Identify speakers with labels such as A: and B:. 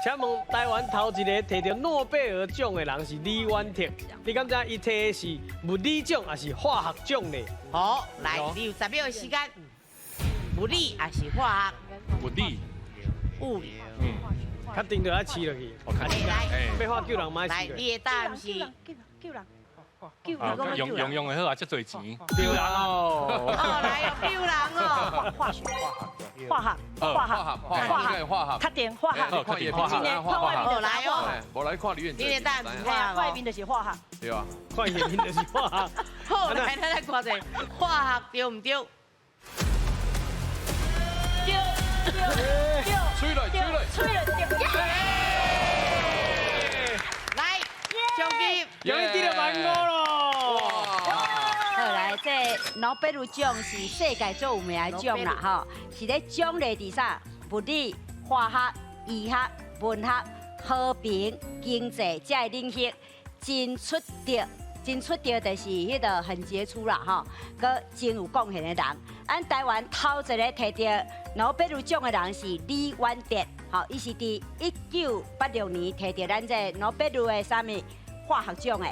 A: 請問台灣頭一个提著諾貝爾獎的人是李遠哲，你敢知伊提的是物理獎抑是化學獎呢？
B: 好，來，你有10秒的時間，物理抑是化
C: 物理，
B: 學？物理。
A: 確定就愛試落去。
C: 我看
B: 來，
A: 欲喝救人，莫
B: 來，
A: 試。
B: 你的答案是？
D: 救人，救人，
C: 用用用的好啊，這濟錢。
A: 救人哦。
B: 哦，來哦，救人哦。
D: 化學，化學，化學，
E: 化學，化學，
D: 確定化學。
C: 確定化學。
D: 真的，看外面
B: 就來哦。
E: 無來看李遠哲。
B: 你的答案是化學。
D: 外面就是化學。
E: 對啊。
A: 看伊面就是化學。
B: 好，來，咱來看者化學對毋對？
D: 對對對。
E: 吹來吹來
D: 吹來對。
B: 來，獎金，
A: 終於得著萬五囉。
F: 好來，這諾貝爾獎是世界最有名的獎啦，吼，是咧獎勵佇啥？物理、化學、醫學、文學、和平、經濟這个領域真出色，真出色就是彼个很傑出啦，吼，閣真有貢獻的人。咱台灣頭一个提著諾貝爾獎的人是李遠哲，吼，伊是佇1986年提著咱這諾貝爾的啥物化學獎的。